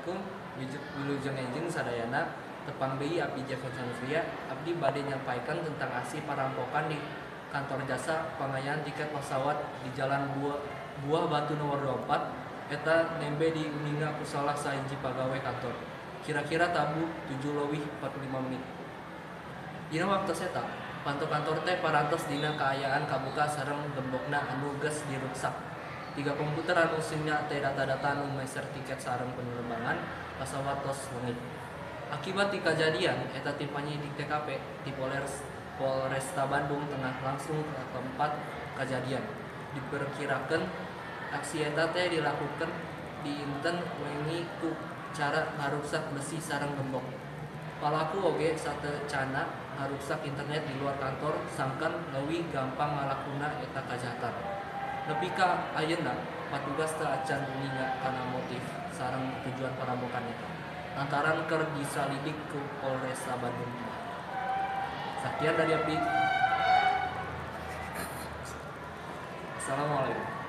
Assalamualaikum, wilujeng enjing sadayana. Tepang deui abdi Jefferson Sanufria. Abdi bade nyampaikan tentang aksi parampokan di kantor jasa pangayaan tiket pesawat di Jalan Buah Batu nomor 24 eta nembe diuninga ku salah sahiji pagawe kantor. Kira-kira tabuh 7.45. Dina waktos eta, panto kantor teh parantos dina kaayaan kabuka sareng gembokna anu geus diruksak. Tiga komputer anu eusina teh data-data anu meser tiket sareng penerbangan pesawat tos leungit. Akibat ti kajadian eta tim panyidik TKP ti Polresta Bandung Tengah langsung ke tempat kajadian. Diperkirakan aksi eta teh dilakukan dinten wengi ku cara ngaruksak besi sareng gembok. Palaku oge sateuacanna ngaruksak internet di luar kantor sangkan leuwih gampang ngalakuna eta kajahatan. Nepi ka ayeuna patugas teu acan uninga kana motif sareng tujuan parampokan eta. Lantaran keur disalidik ku Polresta Bandung Tengah. Sakian dari abdi. Assalamualaikum.